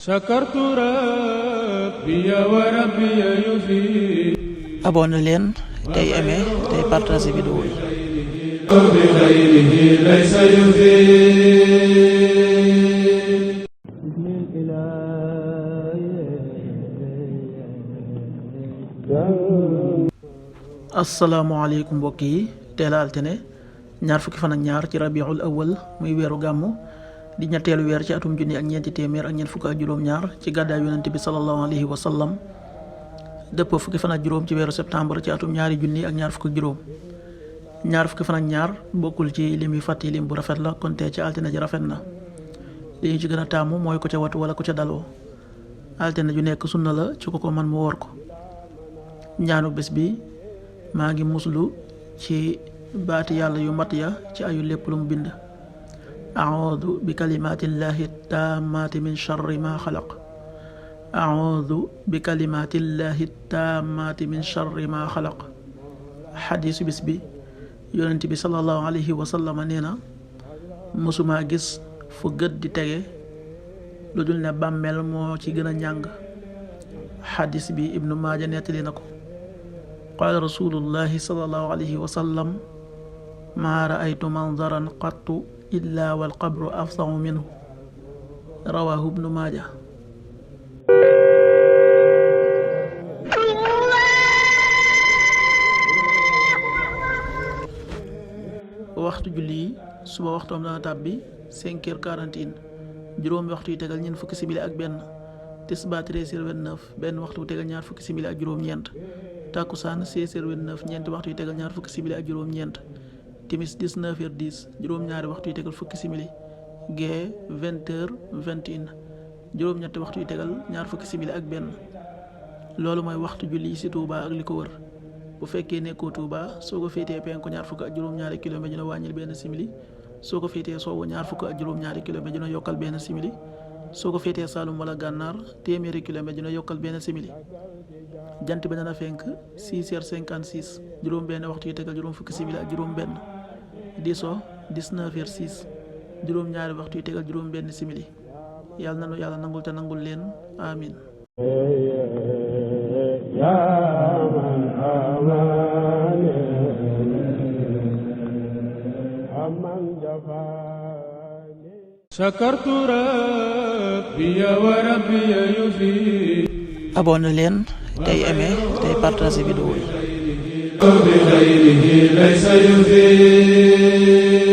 sakartu rabbi wa rabbi yufi. abonné leen tey aimé tey partagé vidéo yi. bi xayrihi laysa yufi. asalaamaaleykum mbokk yi teel a altine ñaar fukki fan ak ñaar ci rabiul awal muy weeru gàmmu di ñetteelu weer ci atum junni ak ñeenti téeméer ak ñeent fukk ak juróom-ñaar ci gàddaay yonent bi sallallahu alayhi wa sallam dëpp fukki fan ak juróom ci weeru septembre ci atum ñaari junni ak ñaar fukk ak juróom. ñaar fukki fan ak ñaar bokkul ci lim yu fàtti lim bu rafet la kon tey ci altine ji rafet na li ñu ci gën a taamu mooy ku ca watu wala ku ca daloo altine ju nekk sunna la ci ko man mu woor ko. ñaanu bés bi maa ngi muslu ci baati yàlla yu mat ya ci ayu lépp lu mu bind. a'uudu bi kalimaatillahi taammaati min sharri ma xalaq. a'uudu bi kalimaatillahi taammaati min sharri ma xalaq. xadiisu bis bi yonent bi sallallahu alayhi wa sallam nee na mësumaa gis fu gët di tege lu dul ne bàmmeel moo ci gën a ñàng. xadiis bi ibnu maaja nettali na ko. qaala rasulullahi sallallahu alayhi wa sallam maa raaytu manzaran qattu illa wal qabru afsahu minhu rawahu ibnu maaja. waxtu julli yi suba waxtoom dana tàbbi 5h41 juróomi waxtu yu tegal ñeent fukki simili ak benn. tisbaar 13h29 benn waxtu bu tegal ñaar fukki simili ak juróom-ñeent. takkusaan 16h29 ñeenti waxtu yu tegal ñaar fukki simili ak juróom-ñeent. timis 19h10 juróom-ñaari waxtu yu tegal fukki simili. gee 20h21 juróom-ñetti waxtu yu tegal ñaar fukki simili ak benn. loolu mooy waxtu julli ci Touba ak li ko wër. bu fekkee nekkoo Touba soo ko féetee penku ñaar fukk ak juróom-ñaari kilomètre dina wàññil benn simili. soo ko féetee sowwu ñaar fukk ak juróom-ñaari kilomètre dina yokkal benn simili. soo ko féetee Saalum wala Gànnaar téeméeri kilomètre dina yokkal benn simili. jant bi dana fenk 6h56 juróom benn waxtu yu tegal juróom fukki simili ak juróom benn. di so 19h06 juróom ñaari waxtu yu tegal juróom benn simili. yàlla nanu yàlla nangul te nangul leen amin. sakartu rabbi wa rabbi yufi. abonné leen tey aimé tey partagé vidéo yi. bi xayrihi laysa yufi.